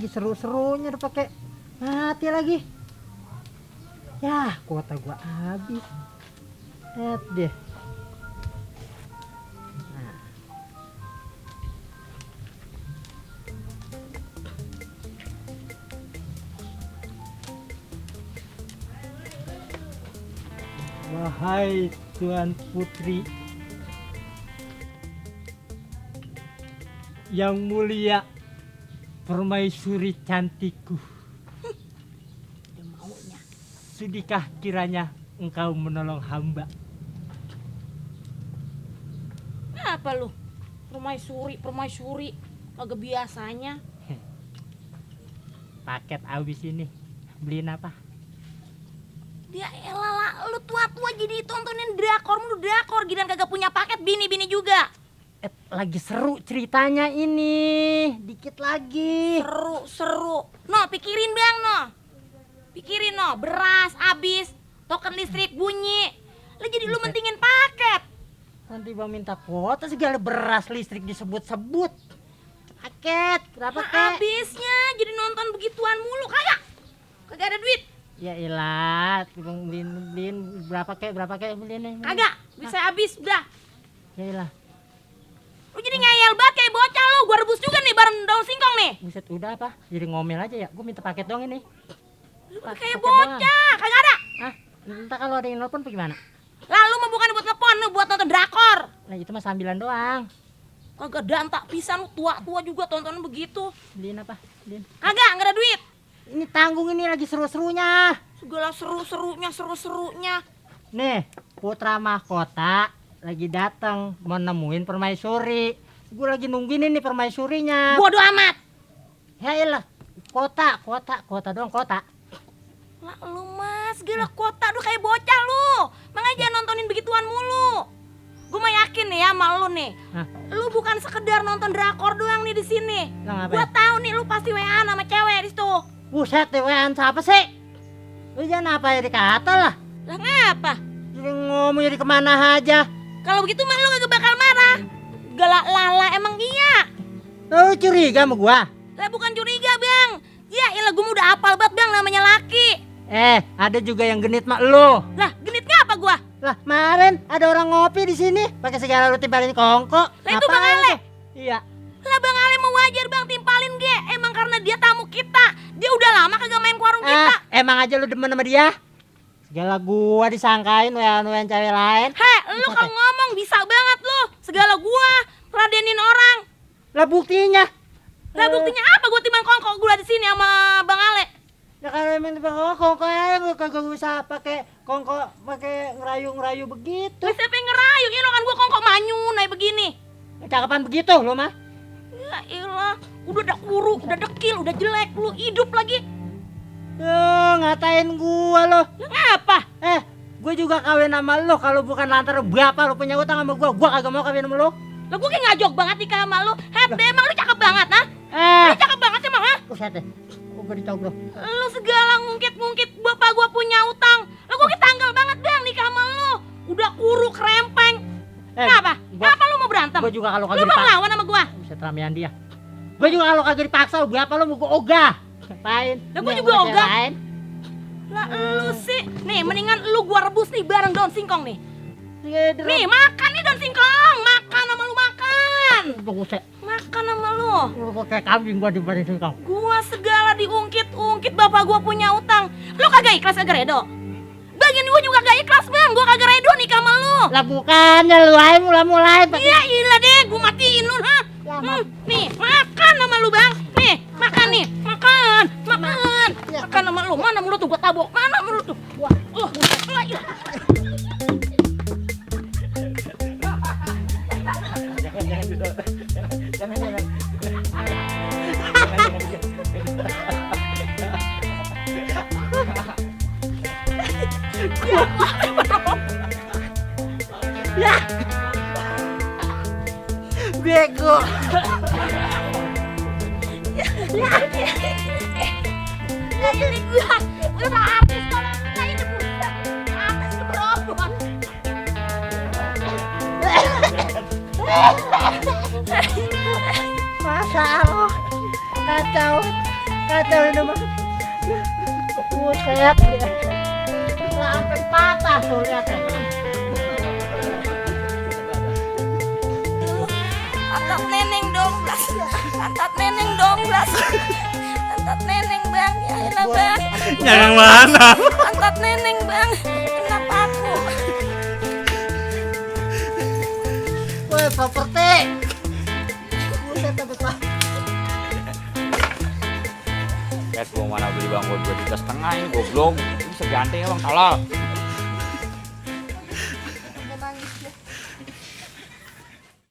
lagi seru-serunya udah pakai mati lagi. Ya, kuota gua habis. Lihat deh. Nah. Wahai Tuan Putri yang mulia, permaisuri cantikku, sudikah kiranya engkau menolong hamba? Apa lu? Permaisuri, kagak biasanya. Paket habis ini, beliin apa? Dia elah, lu tua-tua jadi tontonin drakor mulu drakor, gidan kagak punya paket bini-bini juga. Lagi seru ceritanya ini, dikit lagi. Seru. No, pikirin bang, no. Pikirin no, beras habis, token listrik bunyi. Lah jadi lu mentingin paket. Nanti bang minta kuota segala beras listrik disebut-sebut. Paket, berapa kek? Habisnya jadi nonton begituan mulu, kagak ada duit. Ya ilah, bang beliin berapa kek beliin? Kagak, bisa habis udah. Ya ilah. Lu jadi ngeyel banget kayak bocah lu, gua rebus juga nih bareng daun singkong nih. Buset, udah apa? Jadi ngomel aja ya, gua minta paket dong ini. Kayak bocah, kagak ada. Ah, entah kalau ada yang nelpon bagaimana? Lalu mah bukan buat telepon, lu buat nonton drakor. Nah itu mah sambilan doang. Kagak dantak pisan lu, tua-tua juga tontonan begitu. Beliin apa? Beliin. Kagak, nggak ada duit. Ini tanggung, ini lagi seru-serunya. Segala seru-serunya. Nih, putra mahkota lagi datang mau nemuin permaisuri. Gue lagi nungguin ini permaisurinya. Bodoh amat. Ya elah, kota dong, kota. Lah lu mas, gila kota lu kayak bocah lu. Makanya jangan nontonin begituan mulu. Gue mah yakin nih ya sama lu nih. Hah? Lu bukan sekedar nonton drakor doang nih di sini. Lah ngapain? Gua tahu nih lu pasti WA sama cewek di situ. Buset, dewean siapa sih? Lu jangan apa ya dikata lah. Lah ngapa? Jadi ngomong jadi kemana aja. Kalau begitu mah lu gak bakal marah. Galak lala emang iya. Lu curiga sama gua? Lah bukan curiga bang. Ya ilah gue udah apal banget bang namanya laki. Ada juga yang genit mak lu. Lah genitnya apa gua? Lah, kemarin ada orang ngopi di sini pakai segala lu timpalin kongko. Lah itu Bang Ale. Iya. Lah Bang Ale mau wajar bang timpalin ge. Emang karena dia tamu kita. Dia udah lama kagak main ke warung kita. Emang aja lu demen sama dia? Segala gua disangkain wean cewek lain. Lu kalau ngomong bisa banget lu. Segala gua ngeladenin orang. Lah buktinya? Lah buktinya apa gua timbang kongko gua di sini sama Bang Ale? Ya kalau emang timbang kongko aja lu kagak usah pakai kongko, pakai ngerayu begitu. Lah siapa yang ngerayu? Ini kan gua kongko manyun kayak begini. Cakapan begitu lu mah. Ya ilah, udah kuruk, udah dekil, udah jelek, lu hidup lagi. Ngatain gua lo. Lah ngapa? Gue juga kawin sama lo kalau bukan lantaran berapa lo punya utang sama gua kagak mau kawin sama lo. Lah gua kayak ngajok banget nikah sama lu. Emang lu cakep banget, nah? Lu cakep banget emang, ha? Buset deh. Kok gue dicogok. Lu segala ngungkit-ngungkit bapak gua punya utang. Lah gua ketanggal banget bang nikah sama lu. Udah kuruk rempeng. Kenapa? Kenapa lu mau berantem? Gue juga kalau kagak Lu mau ngelawan sama gua? Buset ramean dia. Gue juga kalau kagak dipaksa berapa lo mau gue ogah. Ngapain? Lah gua juga ogah. Lah lu sih. Nih mendingan lu gua rebus nih bareng daun singkong nih. Nih makan nih daun singkong. Makan sama lu makan. Buset. Makan sama lu. Lu kayak kambing gua dibanding singkong. Gua segala diungkit-ungkit bapak gua punya utang. Lu kagak ikhlas kagak redo? Bagian gua juga gak ikhlas bang. Gua kagak redo nikah sama lu. Lah bukannya lu aja mulai. Iya ilah deh gua matiin lu ha. Nih makan sama lu bang. Nih makan nih. Makan. Makan sama lu. Mana mulut tuh gua tabok. Mana mulut tuh? Jangan. Ya. Bego. Ini gua udah artis kalau kita ini bukan artis keberobon. Masa lo kacau. Kacau ini mah. Buset ya. Sampai patah tuh lihat ya. Antat neneng dong, Blas. Antat neneng dong, Blas. Antat neneng, Bang. Ya elah, Bang. Yang mana? Antat neneng, Bang. Kenapa aku? Woi, properti. Buset tapi Pak. Guys, gua mana beli bang, gua 2,5 juta ini goblok. Ini seganti ya bang, tolol.